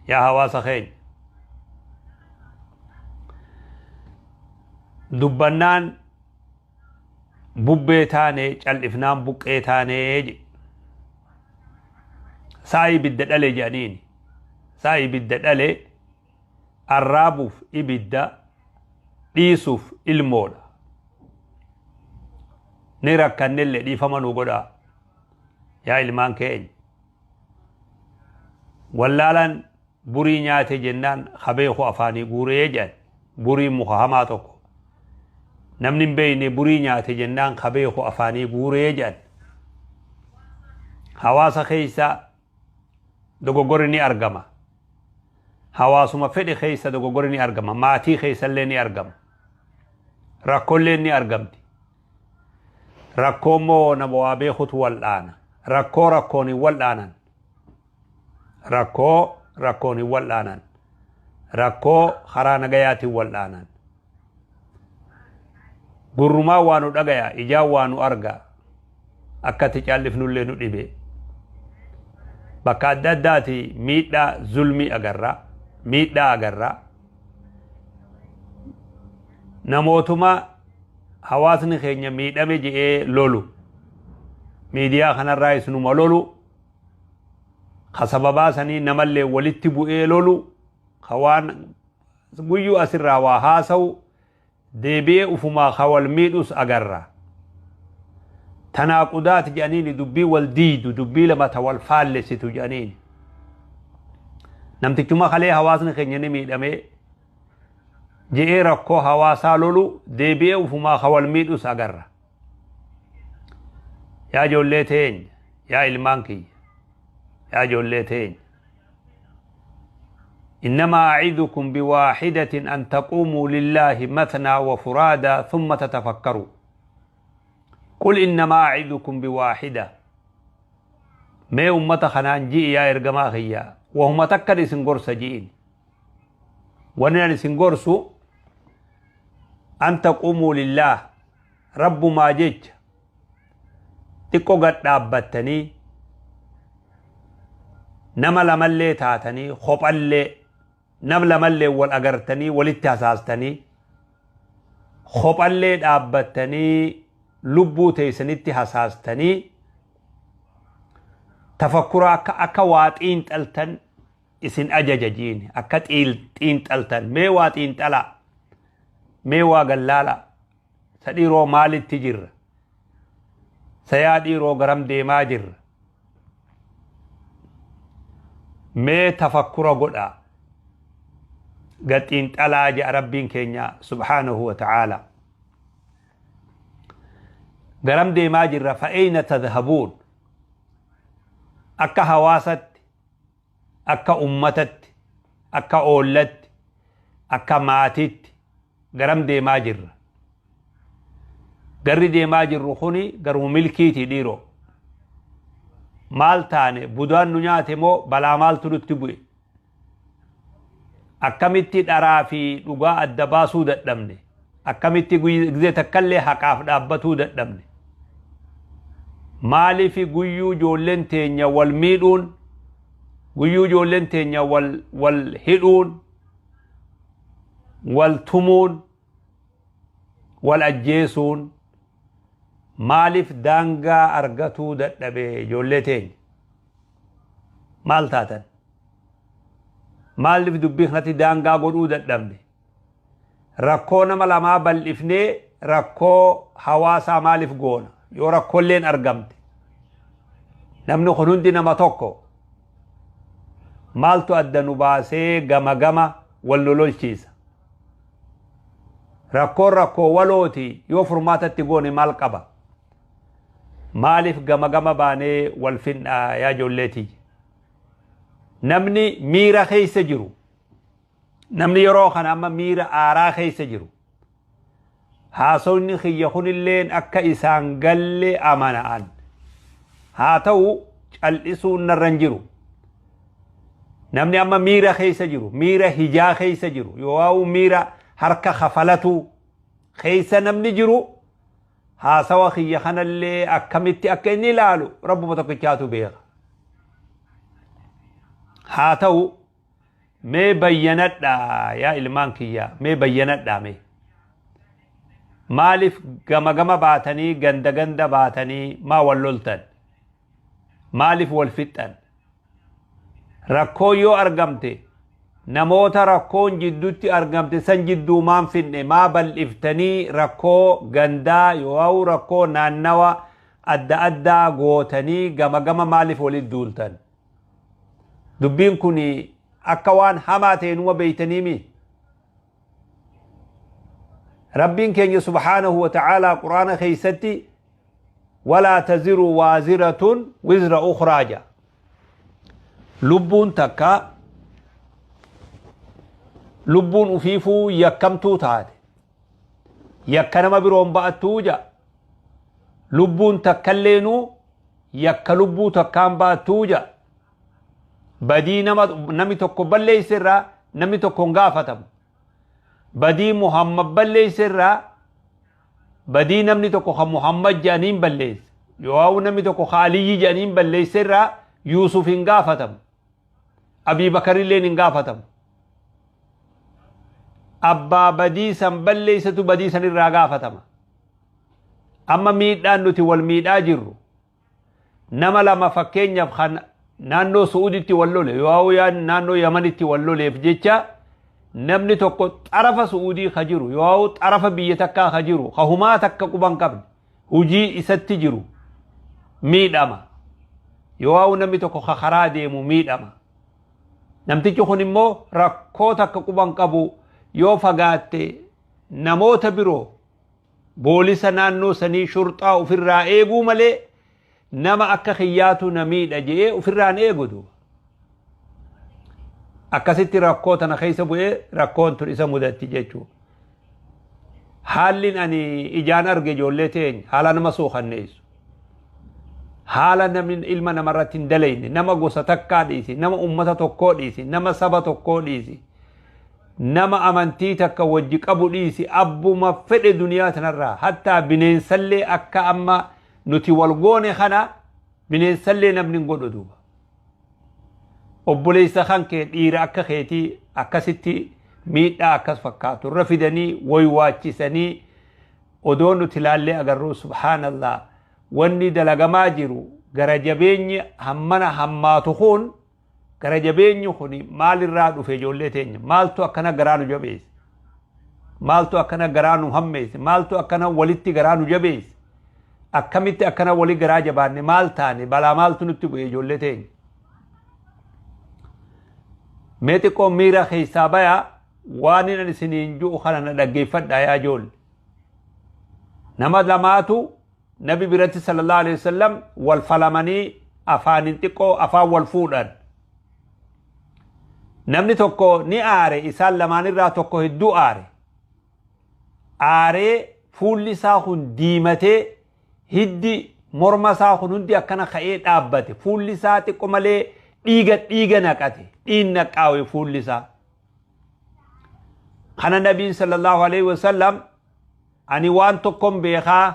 Yaa hawaasa keenya. Dubbannaan bubbee taane, cal'ifnaan buqqee taane jedhe. Sa'a ibidda dhale jedhaniini. Sa'a ibidda dhale arraabuuf ibidda, dhiisuuf ilmoodha. Ni rakkannellee, dhiifama nu godhaa. Yaa ilmaan keenya. Wallaalaan burii nyaate jennaan habeeku afaanii guuree jedhan. Buriin muka hamaa tokko. Namni hin beekne burii nyaate jennaan habeeku afaanii guuree jedhan. Hawaasa keessa dogoggorri ni argama. Hawaasuma fedhe keessa dogoggorri ni argama. Maatii keessallee ni argama. Rakkoollee ni argamti. Rakkoo immoo nama waa beekutu wal'aana. Rakkoo rakkoon hin wal'aanan. Rakkoo rakkoon hin wal'aanan. Rakkoo karaa nagayaatiin wal'aanan. Gurrumaa waa nu dhagaya, ijaan waa nu arga. Akkatti callifnullee nu dhibe. Bakka adda addaati miidhaa zulmii agarra. Miidhaa agarra. Namootuma hawaasni keenya miidhame je'ee lolu. Miidiyaa kanarraa isinuma lolu. Ka sababaa sanii namallee walitti bu'ee lolu. Ka waan guyyuu asirraa waa haasa'u deebi'ee ufumaa ka wal miidhus agarra. Tanaaqudaat jedhaniini, dubbii wal diidu, dubbii lama ta wal faallessitu jedhaniini. Namtichuma kalee hawaasni keenya ni miidhamee je'ee rakkoo hawaasaa lolu deebi'ee ufumaa ka wal miidhus agarra. Yaa ijoollee teenya, yaa ilmaan kiyya, yaa ijoollee teenya. إنما أعظكم بواحدة، أن تقوموا لله مثنى وفرادى ثم تتفكروا. قل إنما أعظكم بواحدة. Mee ummata kanaan ji'i, yaa ergamaa kiyyaa, wahuma takkan isin gorsa ji'in. Wanni an isin gorsu أن تقوموا لله, rabbumaa jecha xiqqoo gad dhaabbattanii, nama lamallee taatanii, kophallee nam lamallee wal agartanii, walitti hasaastanii, kophallee dhaabbattanii, lubbuu teessanitti hasaastanii, tafakkura akka waa xiinxaltan isin ajaja jiin. Akka xiinxaltan, mee waa xiinxalaa, mee waa gallaala. Sa dhiiroo, maalitti jirra? Sayaa dhiiroo, garam deemaa jirra? Mee tafakkura godhaa, gad xiinxalaa jedha Rabbiin keenya سبحانه وتعالى. Garam deemaa jirra? فأين تذهبون? Akka hawaasatti, akka ummatatti, akka oollatti, akka maatitti garam deemaa jirra? Garri deemaa jirru kuni garuma milkiiti dhiiroo? Maal taane? Budaan nu nyaate moo balaa maaltu nutti bu'e? Akkamitti dharaa fi dhugaa adda baasuu dadhabne? Akkamitti gizee takkallee haqaaf dhaabbatuu dadhabne? Maaliif guyyuu ijoolleen teenya wal miidhuun, guyyuu ijoolleen teenya wal hidhuun, wal tumuun, wal ajjeesuun maaliif daangaa argatuu dadhabe? Ijoollee teenya, maal taatan? Maaliif dubbii kanatti daangaa godhuu dadhabne? Rakkoo nama lamaa bal'ifnee rakkoo hawaasaa maaliif goona? Yoo rakkoolleen argamte, namni kun hundi nama tokko. Maaltu adda nu baasee gama gama wal lololchiisa? Rakkoon rakkoo walooti. Yoo furmaatatti goone maal qaba? Maaliif gama gama baanee wal finnaa? Yaa ijoolleetii, namni miira keessa jiru, namni yeroo kana amma miira aaraa keessa jiru, haasawni kiyya kunilleen akka isaan galle amana'an. Haa ta'u, cal'isuun narra hin jiru. Namni amma miira keessa jiru, miira hijaa keessa jiru, yoo miira harka kafalatu keessa namni jiru, haasawa kiyya kanallee akkamitti akka inni ilaalu Rabbuma tokkichaatu beeka. Haa ta'u, Mee bayyanadhaa yaa ilmaan kiyya, mee bayyanadhaa mee. Maaliif gama gama baatanii, ganda ganda baatanii maa wal loltan? Maaliif wal fixxan? Rakkoo yoo argamte, namoota rakkoon jidduutti argamte san jidduu maan finne? Maa bal'iftanii rakkoo gandaa yoo rakkoo naannawa adda addaa gootanii gama gama maaliif walitti duultan? Dubbiin kun akka waan hamaa ta'e numa beeytaniimi. Rabbiin keenya subhaanahu wa ta'aalaa Quraana keeysatti walaa taziru waaziratun wizra ukhraa jedha. Lubbuun takka lubbuun ufiifuu yakkamtuu taate yakka nama biroon ba'attuu jedha. Lubbuun takkalleenuu yakka lubbuu takkaan ba'attuu jedha. Badii nama namni tokko balleeyse irraa namni tokko hin gaafatamu. Badii Muhammad balleeyse irraa, badii namni tokko kan Muhammad jedhaniin balleeyse yoo namni tokko kan Aliyyi jedhaniin balleeyse irraa Yuusuf hin gaafatamu. Abii Bakarilleen hin gaafatamu. Abbaa badii san balleeysetu badii san irraa gaafatama. Amma miidhaan nuti wal miidhaa jirru, nama lama fakkeenyaaf kan naannoo Su'uuditti wal lole yoo naannoo Yamanitti wal loleef jecha, namni tokko xarafa Su'uudii ka jiru yoo xarafa biyya takkaa ka jiru ka humaa takka quban qabne hujii isatti jiru miidhama. Yoo namni tokko ka karaa deemu miidhama. Namtichi kun immoo rakkoo takka quban qabu, yoo fagaatte namoota biroo boolisa naannoo sanii shurxaa ofirraa eeguu malee nama akka kiyyaatu na miidha je'ee ofirraan eegu duuba. Akkasitti rakkoo tana keessa bu'ee rakkoon tun isa mudatti jechuudha. Haalli ani ijaan arge, ijoollee teenya, haala nama suukanneessu. Haala namni ilma namarratti hin dalayne, nama gosa takkaa dhiisi, nama ummata tokkoo dhiisi, nama saba tokkoo dhiisi, nama amantii takka wajji qabu dhiisi, abbuma fedhe duniyaa tanarraa hattaa bineensallee akka amma nuti wal goone kana bineensallee namni hin godhu duuba. Obboleessa kan kee dhiira akka keetii akkasitti miidhaa akkas fakkaatu irra fidanii waywaachisanii odoo nuti ilaallee agarru, subhaanallah, wanni dalagamaa jiru gara jabeenyi hammana hammaatu kun, gara jabeenyi kun maalirraa dhufe, ijoollee teenya? Maaltu akkana garaa nu jabeesse? Maaltu akkana garaa nu hammeesse? Maaltu akkana walitti garaa nu jabeesse? Akkamitti akkana wali garaa jabaanne? Maal taane? Balaa maaltu nutti bu'e, ijoollee teenya? Mee xiqqoo miira keessaa bayaa, waan inni isiniin ji'u kana na dhaggeeffadhaa yaa ijoolle. Nama lamaatu nabi biratti sallallahu alaihi wasallam wal falamanii afaanin xiqqoo afaan wal fuudhan. Namni tokko ni aare, isaan lamaanirraa tokko hedduu aare. Aaree fuulli isaa kun diimatee, hiddi morma isaa kun hundi akkana ka'ee dhaabbate. Fuulli isaa xiqqoo malee dhiiga dhiiga naqate, dhiin naqqaawe fuulli isaa. Kana nabiin sallallahu alaihi wasallam, ani waan tokkon beekaa,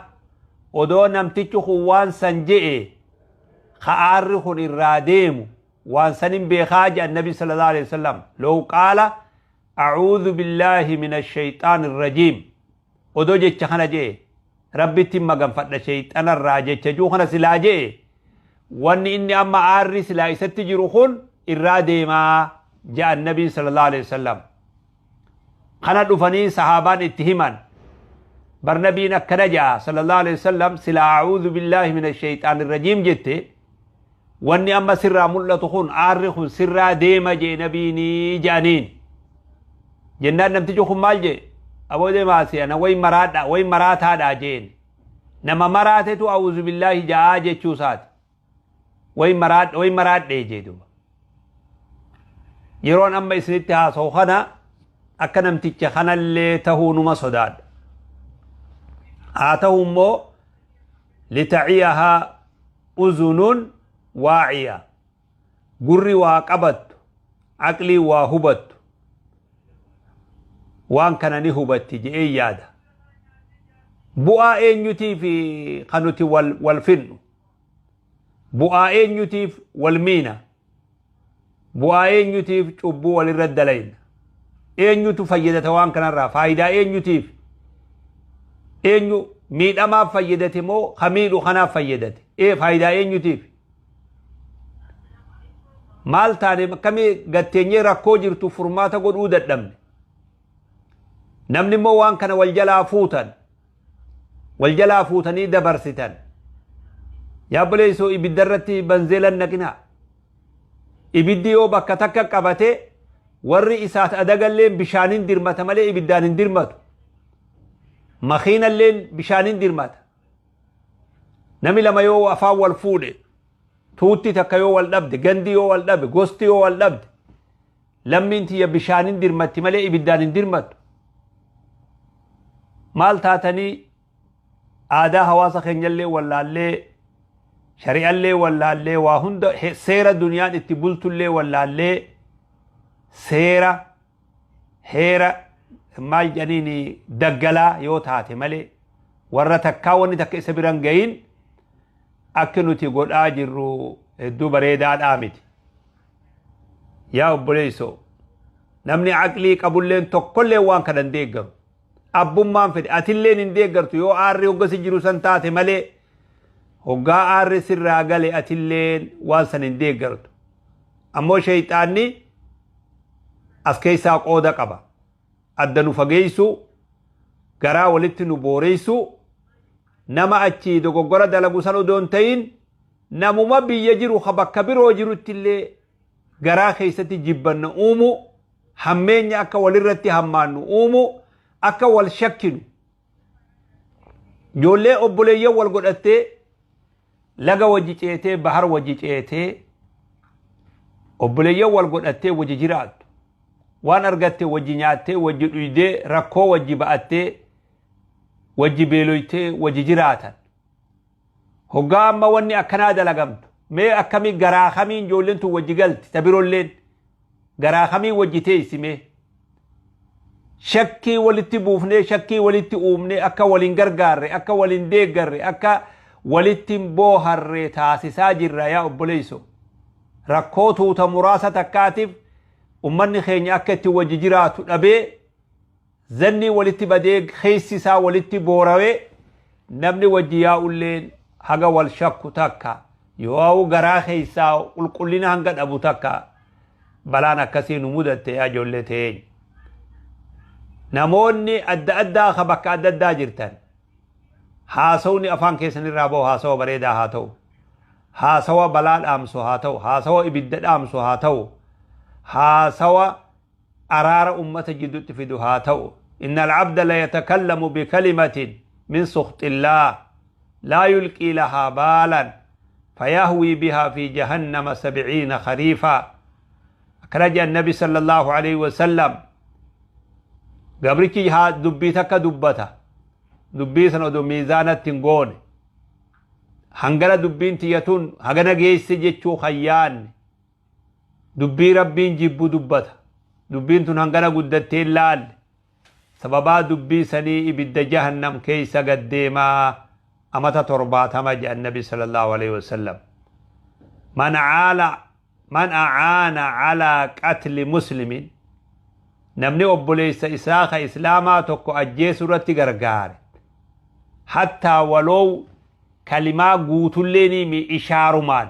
odoo namtichi kun waan san je'e ka aarri kun irraa deemu waan sanin beekaa jedhan nabi sallallahu alaihi wasallam. Law qaala a'uudhu billaahi min ashayxaan irrajiim, odoo jecha kana je'e, rabbitti maganfadha shayxanarraa jecha juu kana silaa je'e, wanni inni amma aarri silaa isatti jiru kun irraa deemaa jedhan nabiin sallallahu alaihi wasallam. Kana dhufanii sahaabaan itti himan, bar nabiin akkana ja'a sallallahu alaihi wasallam, silaa a'uudhu billaahi min ashayxaan irrajiim jette, wanni amma sirraa mul'atu kun, aarri kun sirraa deema jee nabiinii jedhaniin. Jennaan namtichi kun maal jee? Aboo deemaasi, ana way maraadha, way maraataadha jeen. Nama maraatetu a'uudhu billaahi ja'aa jechuu isaati. Way maraadhe, way maraadhe jee duuba. Yeroon amma isinitti haasa'u kana akka namticha kanallee tahuu numa sodaadha. Haa ta'u immoo litaciyahaa uzunun waaciya, gurri waa qabattu, aqlii waa hubattu waan kana ni hubatti je'ee yaada. Bu'aa eenyutiif kan nuti wal finnu? Bu'aa eenyutiif wal miina? Bu'aa eenyutiif cubbuu walirra dalayna? Eenyutu fayyadata waan kanarraa? Faayidaa eenyutiif? Eenyu miidhamaaf fayyadate moo ka miidhu kanaaf fayyadate? Ee, faayidaa eenyutiif? Maal taane? Akkamii gatteenyee rakkoo jirtu furmaata godhuu dadhabne? Namni immoo waan kana wal jalaa fuutan, wal jalaa fuutanii dabarsitan. Yaa obboleessoo, ibidda irratti banzeelan naqinaa. Ibiddi yoo bakka takka qabate, warri isaat adagalleen bishaanin dirmata malee ibiddaan hin dirmatu. Makiinalleen bishaanin dirmata. Nami lama yoo afaan wal fuudhe, tuutti takka yoo wal dhabde, gandi yoo wal dhabe, gosti yoo wal dhabde, lammiin tiyya bishaanin dirmatti malee ibiddaan hin dirmattu. Maal taatanii aadaa hawaasa keenyallee wallaallee, shari'allee wallaallee, waa hunda, seera duniyaan itti bultullee wallaallee, seera heera maal jedhaniin daggalaa yoo taate malee, warra takkaa wanni takka isa biran gahin, akka nuti godhaa jirru hedduu bareedaadhaa miti. Yaa obboleessoo, namni aqlii qabulleen tokkollee waan kana hin deeggaru. Abbummaan fedhe atilleen hin deeggartu yoo aarri hoggasi jiru san taate malee. Hoggaa aarri sirraa gale atilleen waan san hin deeggartu. Ammoo sheeyxaanni as keessaa qooda qaba. Adda nu fageessu, garaa walitti nu booreessu, nama achii dogoggora dalagu san odoo hin ta'in, namuma biyya jiru ka bakka biroo jirutti illee garaa keessatti jibbanna uumu, hammeenya akka walirratti hammaannu uumu, akka wal shakkinu. Ijoollee obboleeyyan wal godhattee, laga wajji ceetee, bahar wajji ceetee, obboleeyyan wal godhattee wajji jiraattu, waan argatte wajji nyaattee, wajji dhuydee, rakkoo wajji ba'attee, wajji beeloytee wajji jiraatan, hoggaa amma wanni akkanaa dalagamtu, mee akkamii garaa kamiin ijoolleen tun wajji galti? Ta birolleen garaa kamiin wajji teessi? Mee shakkii walitti buufnee, shakkii walitti uumnee, akka waliin gargaarre, akka waliin deeggarre, akka walitti hin booharre taasisaa jirra. Yaa obboleeyso, rakkoo tuuta muraasa takkaatiif ummanni keenya akka itti wajji jiraatu dhabee, zannii walitti badee, keessi isaa walitti boorawee, namni wajji yaa'ulleen haga wal shakku takka yoo garaa keessaa qulqullina hanga dhabu takka, balaan akkasii nu mudatte. Yaa ijoollee teenya, namoonni adda addaa ka bakka adda addaa jirtan, haasawni afaan keessan irraa bahu haasawa bareedaa haa ta'u, haasawa balaa dhaamsu haa ta'u, haasawa ibidda dhaamsu haa ta'u, haasawa araara ummata jidduutti fidu haa ta'u. إن العبد ليتكلم بكلمة من سخط الله لا يلقي لها بالا فيهوي بها في جهنم 70 خريفا. Akkana النبي صلى الله عليه وسلم. Gabrichi haa dubbii takka dubbata, dubbii sana odoo miizaanatti hin goone, hangana dubbiin tiyyatuun hagana geesse jechuu hayyaanne, dubbii Rabbiin jibbu dubbata. Dubbiin tun hangana guddattee hin laalle, sababaa dubbii sanii ibidda jahannam keeysa gaddeemaa amata 70 jedhan Nabi صلى الله عليه وسلم. من عال من أعان على قتل مسلم, namni obboleessa isaa ka islaamaa tokko ajjeesuu irratti gargaare, hattaa waloo kalimaa guutullee ni ishaarumaan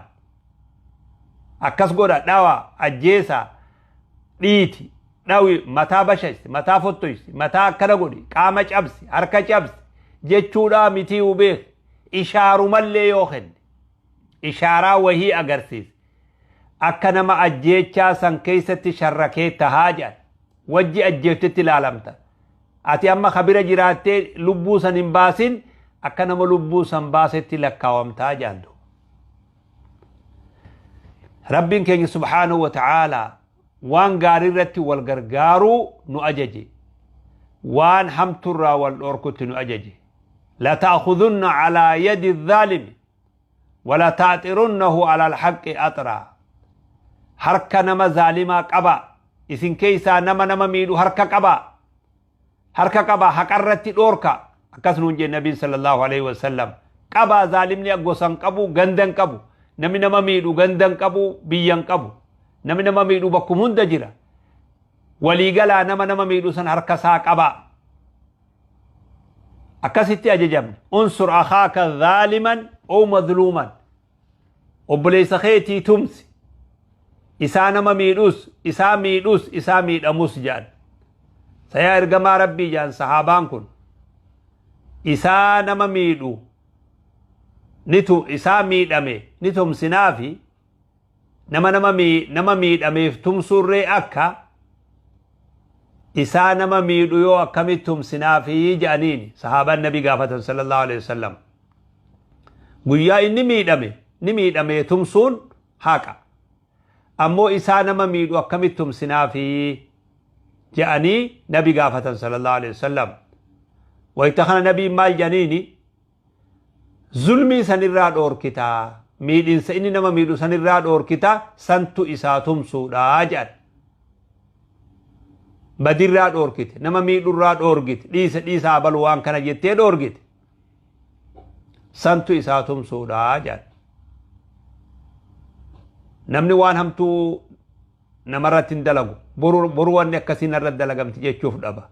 akkas godha, dhawa, ajjeesa, dhiiti, dhawi, mataa bashaysi, mataa fottoysi, mataa akkana godhi, qaama cabsi, harka cabsi jechuudha mitii hubeek, ishaarumallee yoo kenne, ishaaraa wahii agarsiise, akka nama ajjeechaa san keessatti sharrakee tahaa jedhan. Wajji ajjeeftetti ilaalamta. Ati amma kabira jiraattee lubbuu san hin baasin, akka nama lubbuu san baasetti lakkaawamtaa jedhan. Rabbiin keenya سبحانه وتعالى waan gaarii irratti wal gargaaruu nu ajaje, waan hamturraa wal dhorkutti nu ajaje. لتأخذن على يد الظالم ولتأطرنه على الحق أطرا. Harka nama zaalimaa qaba, isin keeysaa nama nama miidhu harka qaba, harka qaba, haqarratti dhoorka, akkas nuun jee Nabiin صلى الله عليه وسلم. Qabaa, zaalimni gosan qabu, gandan qabu, namni nama miidhu gandan qabu, biyyan qabu. Namni nama miidhu bakkum hunda jira. Waliigalaa nama nama miidhu san harka isaa qabaa. Akkasitti ajajamne. Unsur akhaaka zaaliman oo mazluuman. Obboleessa keetii tumsi. Isaa nama miidhus, isaa miidhus, isaa miidhamus jedhan. Sayaa ergamaa Rabbii jedhan sahaabaan kun. Isaa nama miidhu ni tu isaa miidhame ni tumsinaafi nama nama nama miidhameef tumsuurree akka isaa nama miidhu yoo akkamitti tumsinaafi jedhaniini sahaabaan nabi gaafatan sallallahu alaihi wasallam. Guyyaa inni miidhame ni miidhamee tumsuun haqa. Ammoo isaa nama miidhu akkamitti tumsinaafi jedhanii nabi gaafatan sallallahu alaihi wasallam. Wayita kana nabiin maal jedhaniini? Zulmii sanirraa dhoorkitaa, miidhinsa inni nama miidhu sanirraa dhoorkitaa, santu isaa tumsuudha jedhan. Badirraa dhoorkite, nama miidhurraa dhoorgite, dhiisa dhiisaa balu waan kana jettee dhoorgite. Santu isaa tumsuudha jedhan. Namni waan hamtuu namarratti hin dalagu, boru boru wanni akkasii narratti dalagamti jechuuf dhaba.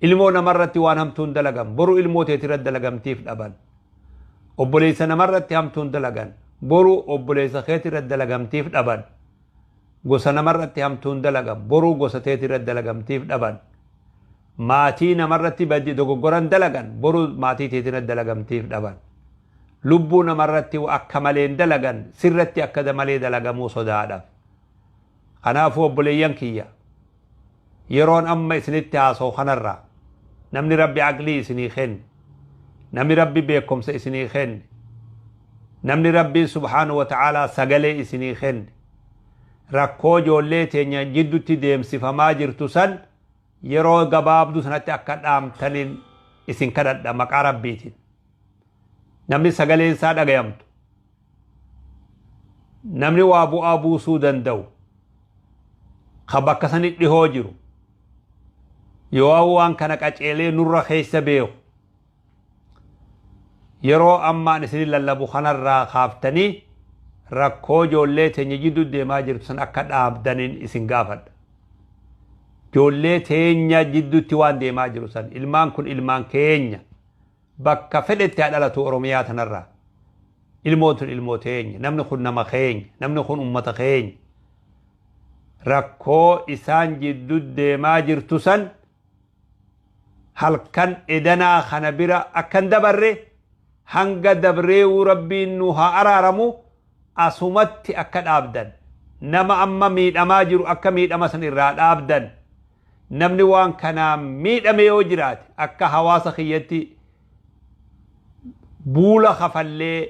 Ilmoo namarratti waan hamtuu hin dalagan, boru ilmoo teetirratti dalagamtiif dhaban. Obboleessa namarratti hamtuu hin dalagan, boru obboleessa keetirratti dalagamtiif dhaban. Gosa namarratti hamtuu hin dalagan, boru gosa teetirratti dalagamtiif dhaban. Maatii namarratti badii dogoggoran dalagan, boru maatii teetirratti dalagamtiif dhaban. Lubbuu namarratti akka malee hin dalagan, sirratti akka malee dalagamuu sodaadhaaf. Kanaafuu obboleeyyan kiyya, yeroon amma isinitti haasa'u kanarraa namni Rabbi aqlii isinii kenne, namni Rabbi beekumsa isinii kenne, namni Rabbiin subhaanahu wa ta'aalaa sagalee isinii kenne, rakkoo ijoollee teenya jiddutti deemsifamaa jirtu san yeroo gabaabduu sanatti akka dhaamtaniin isin kadhadha maqaa Rabbiitiin. Namni sagaleen isaa dhagayamtu, namni waa bu'aa buusuu danda'u, ka bakka sani dhihoo jiru, yoo waan kana qaceelee nurra keessa beeku, yeroo ammaan isin lallabu kanarraa kaaftanii rakkoo ijoollee teenya jidduu deemaa jirtu san akka dhaabdaniin isin gaafadha. Ijoollee teenya jidduutti waan deemaa jiru san, ilmaan kun ilmaan keenya, bakka fedhetti haa dhalatu Oromiyaa tanarraa. Ilmoon tun ilmoo teenya, namni kun nama keenya, namni kun ummata keenya. Rakkoo isaan jidduu deemaa jirtu san halkan edanaa kana bira akkan dabarre, hanga dabreewuu Rabbiin nu haa araaramu, asumatti akka dhaabdan, nama amma miidhamaa jiru akka miidhama san irraa dhaabdan, namni waan kanaa miidhame yoo jiraate akka hawaasa kiyyatti buula kafallee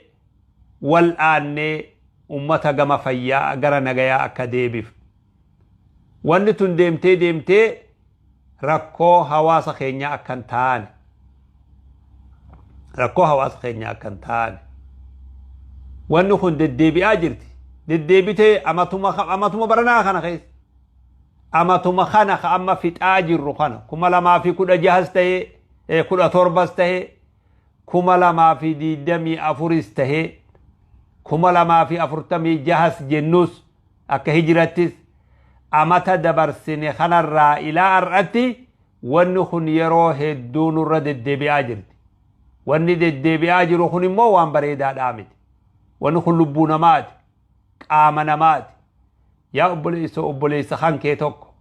wal aannee ummata gama fayyaa gara nagayaa akka deebif. Wanni tun deemtee deemtee rakkoo hawaasa keenyaa akka hin taane. Rakkoo hawaasa keenyaa akka hin taane. Wanni kun deddeebi'aa jirti. Deddeebitee amatuma baranaa kana keessa. Amatuma kana ka amma fixaa jirru kana 2016s ta'ee, 17s ta'ee, 2024s ta'ee, 2046s jennus akka hijirattis amata dabarsine kanarraa ilaa har'atti wanni kun yeroo hedduu nurra deddeebi'aa jirti. Wanni deddeebi'aa jiru kun immoo waan bareedaadhaa miti. Wanni kun lubbuu namaati, qaama namaati. Yaa obboleessa, obboleessa kan kee tokko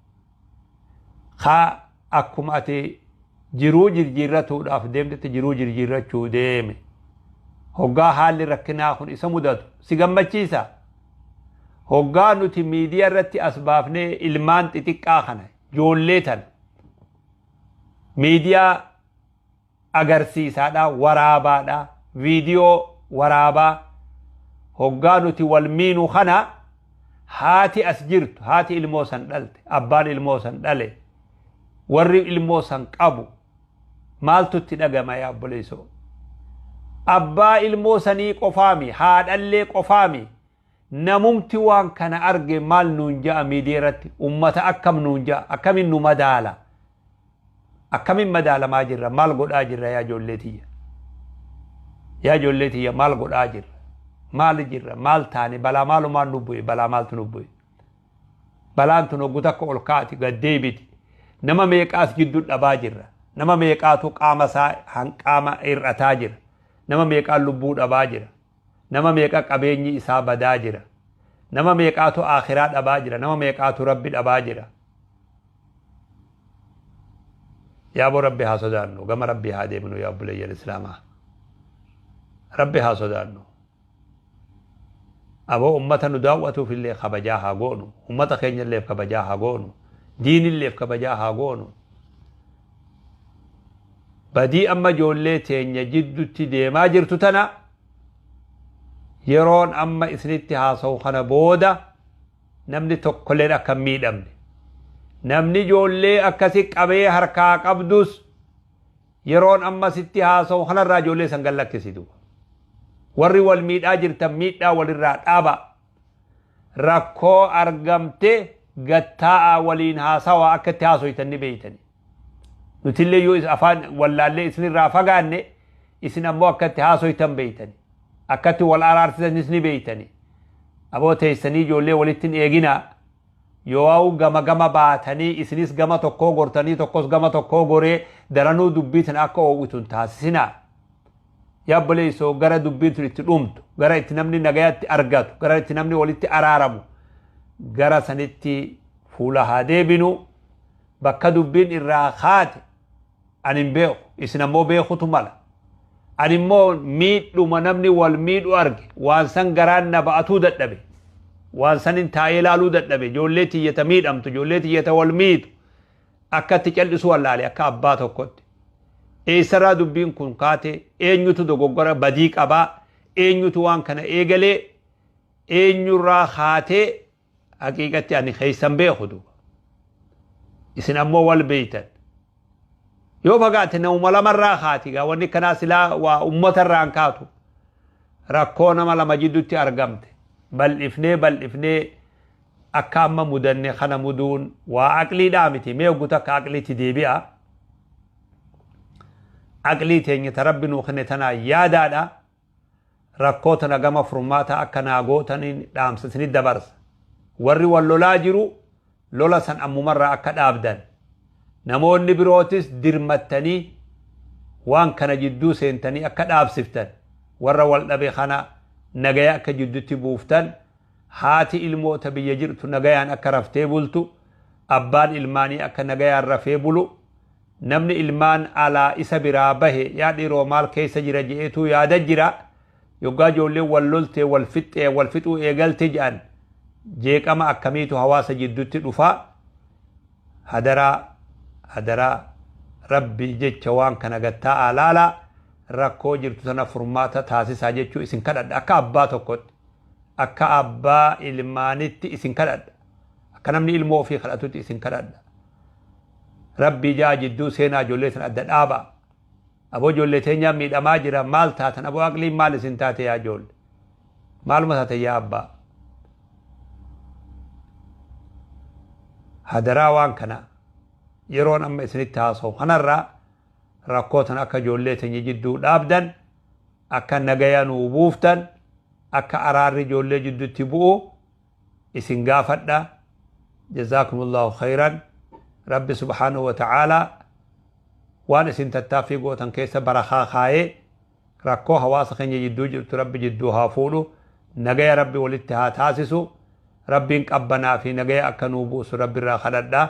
ka akkuma ati jiruu jirjiirratuudhaaf deemtetti jiruu jirjiirrachuu deeme, hoggaa haalli rakkinaa kun isa mudatu si gammachiisa? Hoggaa nuti miidiyaa irratti as baafnee ilmaan xixiqqaa kana, ijoollee tana miidiyaa agarsiisaadha, waraabaadha, viidiyoo waraabaa hoggaa nuti wal miinu kana, haati as jirtu, haati ilmoo san dhalte, abbaan ilmoo san dhale, warri ilmoo san qabu maaltu itti dhagama yaa obboleessoo? Abbaa ilmoo sanii qofaami, haadhallee qofaami, namumti waan kana arge maal nuun ja'a? Miidiyaa irratti ummata akkam nuun ja'a? Akkamiin nu madaala? Akkamiin madaalamaa jirra? Maal godhaa jirra yaa ijoollee tiyya? Yaa ijoollee tiyya, maal godhaa jirra? Maal jirra? Maal taane? Balaa maalumaan nu bu'e? Balaa maaltu nu bu'e? Balaan tun hoggu takka ol kaati gad deebiti. Nama meeqaas jidduu dhabaa jirra. Nama meeqaatu qaama isaa hanqaama hir'ataa jira. Nama meeqaan lubbuu dhabaa jira. Nama meeqa qabeenyi isaa badaa jira. Nama meeqaatu akhiraa dhabaa jira. Nama meeqaatu Rabbi dhabaa jira. Yaaboo, Rabbi haa sodaannu, gama Rabbi haa deemnu. Yaa obboleeyyan Islaamaa, Rabbi haa sodaannu. Aboo, ummata nu daawwatuuf illee kabajaa haa goonu. Ummata keenya illeef kabajaa haa goonu. Diinilleef kabajaa haa goonu. Badii amma ijoollee teenya jiddutti deemaa jirtu tana, yeroon amma isinitti haasa'u kana booda namni tokkolleen akka hin miidhamne, namni ijoollee akkasi qabee harkaa qabdus yeroon amma sitti haasa'u kanarraa ijoollee san gallakkisitu. Warri wal miidhaa jirtan, miidhaa walirraa dhaaba. Rakkoo argamte gattaa'aa waliin haasawaa. Akka itti haasoytan ni beeytani. Nutillee yoo afaan wallaallee isinirraa fagaanne, isin ammoo akka itti haasoytan beeytani, akkatti wal araarsitanis ni beeytani. Aboo, teessanii ijoollee walitti hin eeginaa. Yoo gama gama baatanii, isinis gama tokkoo gortanii, tokkos gama tokkoo goree, daranuu dubbii tana akka oowwitu hin taasisinaa. Yaabboleessoo, gara dubbiin tun itti dhumtu, gara itti namni nagayatti argatu, gara itti namni walitti araaramu, gara sanitti fuula haa deebinu. Bakka dubbiin irraa kaate ani hin beeku, isin ammoo beekutu mala. Ani immoo miidhuma namni wal miidhu arge, waan san garaan na ba'atuu dadhabe, waan san hin taa'ee ilaaluu dadhabe. Ijoollee tiyyata miidhamtu, ijoollee tiyyata wal miitu akka itti cal'isuu wallaale. Akka abbaa tokkotti, eessarraa dubbiin kun kaate? Eenyutu dogoggora badii qabaa? Eenyutu waan kana eegalee? Eenyurraa kaatee? Haqiiqatti ani keessan beeku duuba, isin ammoo wal beeytan. Yoo fagaate namuma lamarraa kaati gaa. Wanni kanaa silaa waa ummatarraan kaatu. Rakkoo nama lama jiddutti argamte bal'ifnee bal'ifnee akka amma mudanne kana muduun waa aqliidhaa miti. Mee oggu takka aqliitti deebi'a. Aqlii teenya ta Rabbi nuu kenne tanaa yaadaadha. Rakkoo tana gama furmaata akka naa gootaniin dhaamsa isinit dabarsa. Warri wal lolaa jiru lola san ammumarraa akka dhaabdan, namoonni birootis dirmattanii waan kana jidduu seentanii akka dhaabsiftan, warra wal dhabe kana nagaya akka jiddutti buuftan, haati ilmoota biyya jirtu nagayaan akka raftee bultu, abbaan ilmaanii akka nagayaan rafee bulu, namni ilmaan alaa isa biraa bahe yaa dhiiroo maal keessa jira je'eetuu yaada jira. Yoggaa ijoolleen wal loltee wal fixxee wal fixuu eegalte jedhan, jeeqama akkamiitu hawaasa jidduutti dhufa? Hadaraa, hadaraa, Rabbii jecha waan kana gattaa'aa laalaa. Rakkoo jirtu tana furmaata taasisaa jechuu isin kadhadha. Akka abbaa tokkotti, akka abbaa ilmaanitti isin kadhadha. Akka namni ilmoo ofii kadhatutti isin kadhadha. Rabbii ja'a jidduu seenaa, ijoollee sana adda dhaaba. Aboo, ijoollee teenyaa miidhamaa jira. Maal taatan? Aboo, aqliin maal isin taate? Yaa ijoollee, maaluma taate? Yaa abbaa, hadaraa, waan kana yeroon amma isinitti haasa'u kanarraa rakkoo tana akka ijoollee teenya jidduu dhaabdan, akka nagaya nuu buuftan, akka araarri ijoollee jidduutti bu'u isin gaafadha. Jazaakumullahu khayran. Rabbi subhaanahu wa ta'aalaa waan isin tattaaffii gootan keessa barakaa kaayee, rakkoo hawaasa keenya jidduu jirtu Rabbi jidduu haa fuudhu. Nagaya Rabbi walitti haa taasisu. Rabbiin qabbanaa fi nagaya akka nuu buusu Rabbi irraa kadhadha.